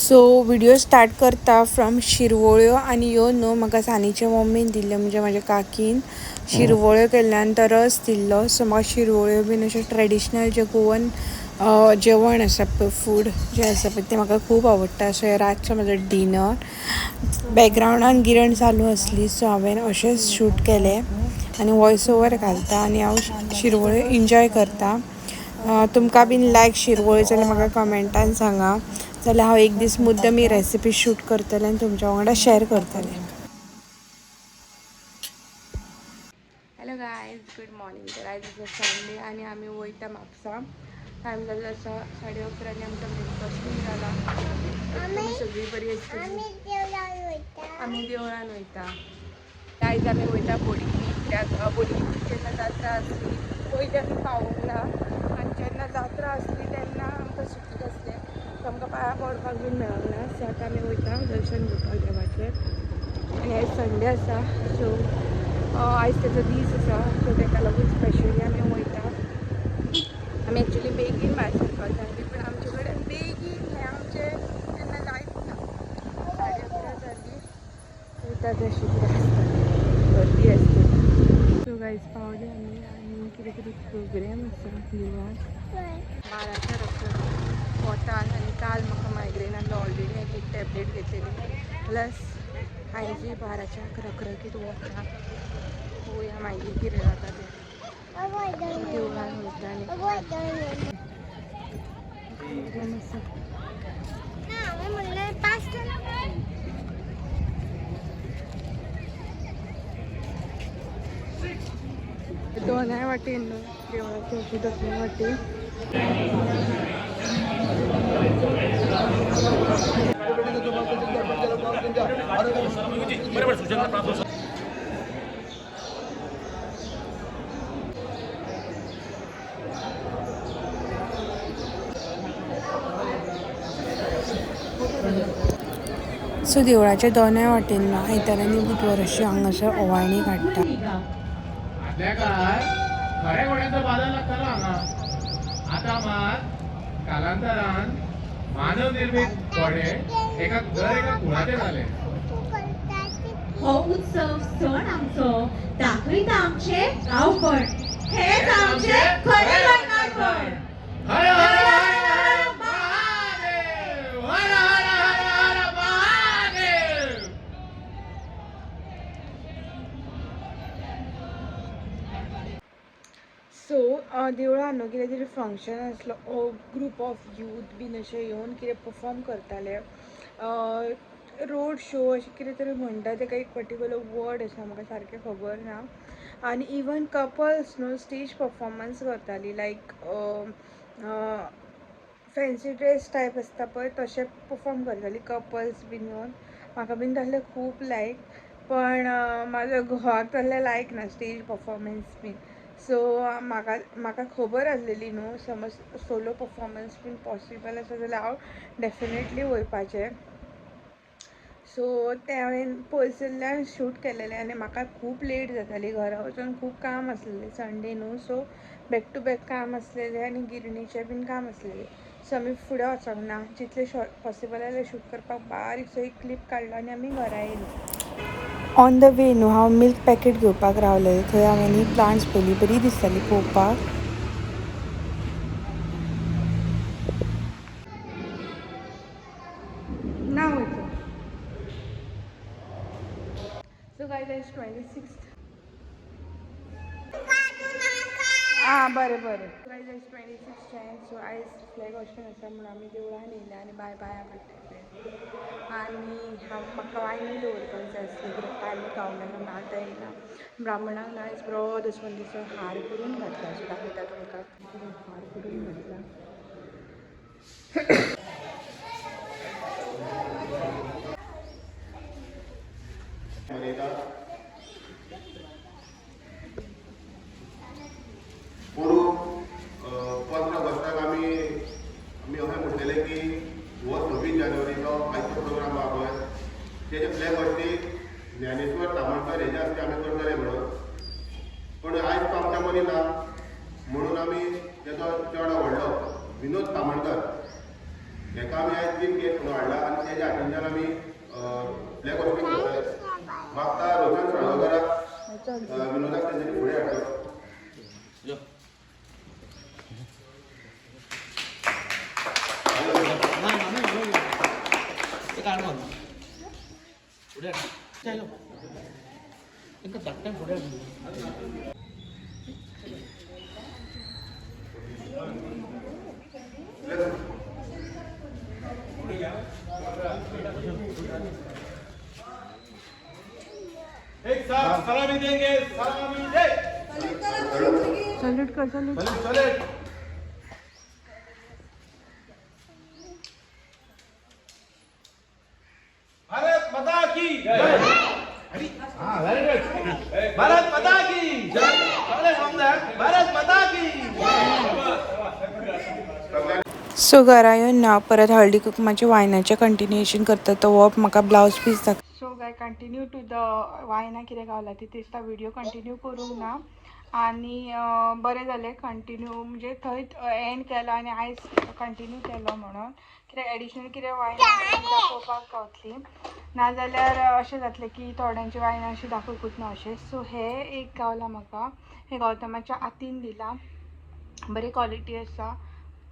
So video start करता from शिरवळ्यो आनी ह्यो न्हू म्हाका सानीचे मम्मीन दिल्ल्यो, म्हणजे म्हाज्या काकीन शिरवळ्यो केल्ल्यान तो रस दिल्लो. सो म्हाका शिरवळ्यो बीन अशें ट्रेडिशनल जे गोवन जेवण आसा पळय, फूड जें आसा पळय तें म्हाका खूब आवडटा. सो हें रातचो म्हजो डिनर. बॅकग्रावंडान गिरण चालू आसली, सो हांवें अशेंच शूट केलें आनी वॉयस ओवर घालता आनी हांव शिरवळ्यो एन्जॉय करता. तुमकां बीन लायक शिरवळ्यो जाल्यार म्हाका कमेंटान सांगा, जाल्यार हांव एक दीस मुद्दम ही रेसिपी शूट करतलें आनी तुमच्या वांगडा शॅर करतलें. Hello guys, good morning. तर आयज आसा संडे आनी आमी वयता म्हापसा. टायम जाल्लो आसा 11:30 आनी आमचो ब्रेकफास्ट बीन जाला. तुमी सगळीं बरी आसतली. आमी देवळान वयता. आयज आमी वयता बोडगिणी, कित्याक बोडगिणीची जेन्ना जात्रा आसली पयलीं आमी पावूंक ना आनी जेन्ना जात्रा आसली तेन्ना आमकां सुटी आसलें, सो आमकां पांयां पडपाक बीन मेळोंक ना. सो आतां आमी वयता दर्शन घेवपाक देवाचें आनी आयज संडे आसा, सो आयज तेजो दीस आसा, सो तेका लागून स्पेशली आमी वयता. आमी एक्चुली बेगीन भायर सरपाक जाय आसली, पूण आमचे कडेन बेगीन हें आमचें तेन्ना जायच ना. 11:30 जाली, वयता तशी कितें आसता, गर्दी आसता. सो गायज पावले आमी आनी कितें तरी प्रोग्राम आसा देवळान 12च्या रस्त्यार वतान. आनी काल म्हाका मायग्रेन आसलो, ऑलरेडी हांवें एक टॅबलेट घेतलेली, प्लस आयजी 12च्या रखरखीत वता. पळोवया मागीर कितें जाता तें. देवळान वयता आनी प्रोग्राम आसा. दोनाय वाटेन न्हू देवळाचे अशें दोनूय वाटेन. सो देवळाच्या दोनाय वाटेन न्हू आयतार आनी बुधवार अशी हांगासर ओवाळणी काडटा. आदल्या काळार खऱ्या घोड्यांचो बाजार लागतालो हांगा. आतां मात कालांतरान मानव निर्मीत घोडे एका दर एका कुळाचे जाले. हो उत्सव सण आमचो दाखयता आमचे गांवपण, हेच आमचे खरें गोंयकारपण. हर हर हर हर महादेव, हर हर हर हर महादेव. सो देवळान न्हू कितें तरी फंक्शन आसलो, ग्रूप ऑफ यूथ बीन अशें येवन कितें परफॉर्म करताले, रोड शो अशें कितें तरी म्हणटा तेका, एक पर्टिक्युलर वर्ड आसा, म्हाका सारकें खबर ना. आनी इवन कपल्स न्हू स्टेज परफॉर्मन्स करताली, लायक फॅन्सी ड्रेस टायप आसता पळय तशें परफॉर्म करताली कपल्स बीन येवन. म्हाका बीन तसलें खूब लायक, पण म्हाज्या घोवाक तसलें लायक ना स्टेज परफॉर्मन्स बीन. सो म्हाका म्हाका खबर आसलेली न्हू, समज सोलो परफॉर्मन्स बीन पॉसिबल आसा जाल्यार हांव डेफिनेटली वयपाचें. सो तें हांवें पयसुल्ल्यान शूट केलेलें आनी म्हाका खूब लेट जाताली, घरा वचून खूब काम आसलेलें, संडे न्हू, सो बॅक टू बॅक काम आसलेलें आनी गिरणीचें बीन काम आसलेलें. सो आमी फुडें वचोंक ना, जितलें पॉसिबल जालें शूट करपाक बारीकसो एक क्लिप काडलो आनी आमी घरा येयली. ऑन the way न्हू हांव मिल्क पॅकेट घेवपाक रावलें, थंय हांवें ही प्लांट्स पळयली, बरी दिसताली पळोवपाक. ना वयचो. सो गायज आयज 26. आं बरें बरें. गायज आयज 26 जॅन, सो आयज फ्लॅग होस्टिंग आसा म्हणून आमी देवळान येयल्या आनी बाय पांयां पडटले. आनी हांव म्हाका वायनी दवरपाक जाय आसली, कित्याक टायम गावना म्हणून आतां येयला. ब्राह्मणाक न्हू आयज बरो दसवंतीचो हार करून घातला, सो दाखयता तुमकां, हार करून घातला. मनयता. पोरूं 15 ऑगस्टाक आमी आमी अशें म्हणटले की हो 26 जानेवारीचो आयचो प्रोग्राम आहा पळय, तेजे फ्लॅग होस्टींग ज्ञानेश्वर तामणकर हेज्या हस्ते आमी करतले म्हणून, पण आयज तो आमच्या मदीं ना म्हणून आमी तेजो चेडो व्हडलो विनोद तामणकर हेका आमी आयज चीफ गेस्ट म्हणून हाडला आनी तेज्या हातींच्यान आमी फ्लॅग होस्टींग करतले. म्हाका रोशन साळगांवकाराक विनोदाक तेंच्यांनी फुडें हाडलो. एक साथ सलामी देंगे, सलामी दे. सल्यूट कर, सल्यूट. सैल्यूट. भारत माता की जय. हाँ, वेरी गुड. भारत माता की जय. सगळे समजा, भारत माता की. सो घरा येवन ना परत हळदी कुकमाचें वायनाचें कंटिन्युएशन करता. तो हो म्हाका ब्लावज पीस दाख. So guys, continue to the वायनां कितें गावला ती दिसता. व्हिडिओ कंटिन्यू करूंक ना आनी बरें जालें कंटिन्यू म्हणजे थंयच एंड केलो आनी आयज कंटिन्यू केलो म्हणून कित्याक एडिशनल कितें वायनां दाखोवपाक गावतली, नाजाल्यार अशें जातलें की थोड्यांची वायनां अशीं दाखोवकूच ना अशें. सो हें एक गावलां म्हाका. हें गौतमाच्या आतीन दिलां. बरी क्वॉलिटी आसा,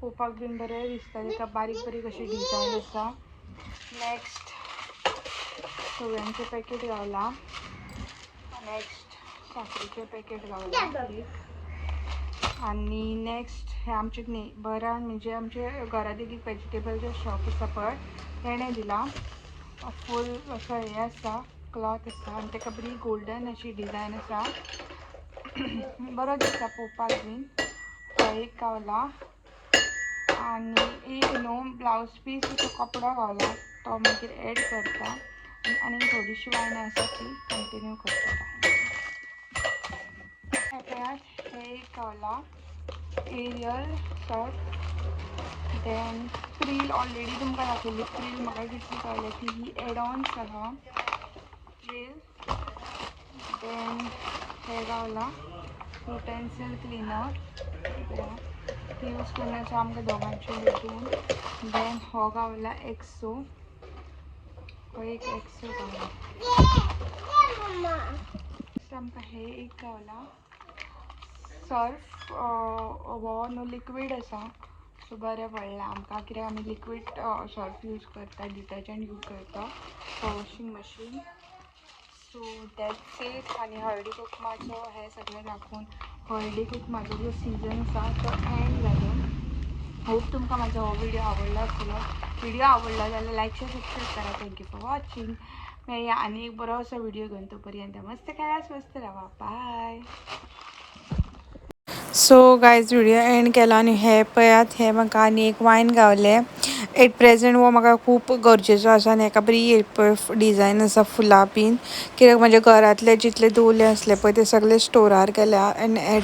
पळोवपाक बीन बरें दिसता. ताका बारीक बारीक अशी डिजायन आसा. नेक्स्ट सोव्यांचें पॅकेट गावलां. नेक्स्ट साकरीचें पॅकेट गावलां एक. आनी नेक्स्ट हें आमचे नेबरान, म्हणजे आमचे घरा देगीक वेजिटेबलचें शॉप आसा पळय, तेणें दिलां. फूल असो हें आसा, क्लॉथ आसा आनी ताका बरी गोल्डन अशी डिजायन आसा. बरो दिसता पळोवपाक बीन. हो एक गावला आनी एक न्हू ब्लावज पीस असो कपडो गावला, तो मागीर एड करता आनी आनीक थोडीशीं वायनां आसा ती कंटिन्यू करता. हे पळयात, हे एक गावला एरियल सर्फ. देन प्रिल ऑलरेडी तुमकां दाखयल्ली. प्रिल म्हाका कितली गावल्या ती. ही एडॉन्स आहा प्रिल. देन हे गावला युटेन्सिल क्लिनर, ती यूज करण्याचो आमकां दोगांचे हितून. देन हो गावला एक्सो, हो एक एक्सो गावला. आमकां हे एक गावला सर्फ. हो न्हू लिक्वीड आसा, सो बरें पडलें आमकां कित्याक आमी लिक्वीड सर्फ यूज करता, डिटर्जंट यूज करता for washing machine. So that's it. आनी हळदी कुकमाचो हें सगळें दाखोवन हळदी कुकमाचो जो सिजन आसा तो एंड जालो. होप तुमकां म्हाजो हो व्हिडिओ आवडलो आसतलो. व्हिडिओ आवडलो जाल्यार लायक, शेअर, सबस्क्रायब करा. Thank you for watching. मेळया आनी एक बरो असो व्हिडिओ घेवन. तो पर्यंत मस्त खेळा, स्वस्थ रावा. बाय. सो गायज, व्हिडिओ एंड केलो आनी हे पळयात, हे म्हाका आनी एक वायन गावलें. एट प्रेजेंट हो म्हाका खूब गरजेचो आसा आनी हेका बरी पळय डिजायन आसा, फुलां बीन, कित्याक म्हाज्या घरांतले जितले दवले आसले पळय ते सगळे स्टोरार गेल्या. आनी एट